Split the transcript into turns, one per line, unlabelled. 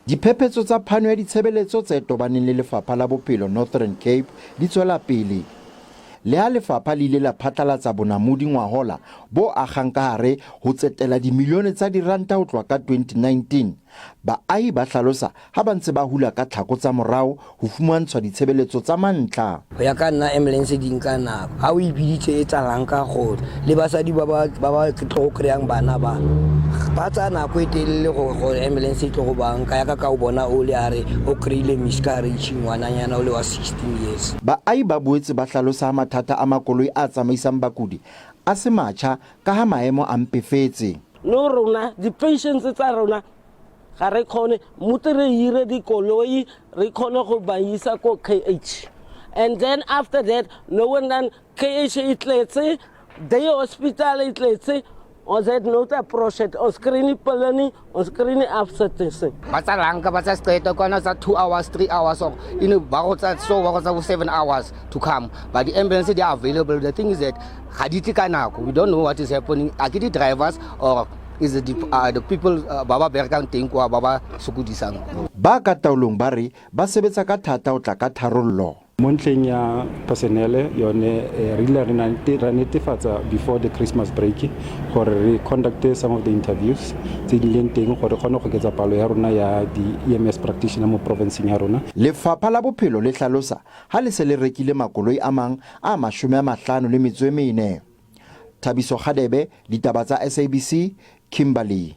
Diphephetso tsa phano ya ditshebeletso tse tobaneng le Lefapha la Bophelo Northern Cape di tswela pele. Leha lefapha le ile la phatlalatsa bonamodi ngwahola bo akgang ka hare ho tsetela dimilione tsa diranta ho tloha ka 2019, baahi ba hlalosa ha ba ntse ba hula ka tlhako tsa morao ho fumantshwa ditshebeletso tsa mantlha.
Ho ya ka nna ambulance di nka nako ha o e biditse e tsalang ka gola le basadi ba ba ba ba tlo go kry-ang bana ba ba tsaya nako e telele gore gore ambulance e tlo go ba nka yaka ka o bona o le a re o kry-ile miscarriage ngwananyana o le wa 16 years.
Baahi ba boetse ba hlalosa ha mathata a makoloi a tsamaisang bakudi a se matjha ka ha maemo a mpefetse.
No rona di-patients tsa rona ga re kgone mote re hire dikoloi re kgone go ba isa ko KH and then after that no one then KH e tletse day hospital e tletse ons het nota project ons kry nie pille nie ons kry nie afsittings nie.
Ba tsa lanka ba tsa seqeta kwana tsa 2 hours 3 hours or you know ba go tsa so ba go tsa 7 hours to come, but the ambulance, they are available. The thing is that ga di tle ka nako. We don't know what is happening. A ke di drivers or is it the people ba ba berekang teng kwa ba ba sokodisang?
Ba ka taolong ba re ba sebetsa ka thata ho tla ka tharollo.
Mo ntlheng ya personnel yone, re ile ra netefatsa before the Christmas break gore re conduct some of the interviews tse di leng teng gore re kgone go oketsa palo ya rona ya di-EMS practitioner mo provinceng ya rona.
Lefapha la Bophelo le hlalosa ha le se le rekile makoloi a mang a 54. Thabiso Kgadebe, ditaba tsa SABC, Kimberley.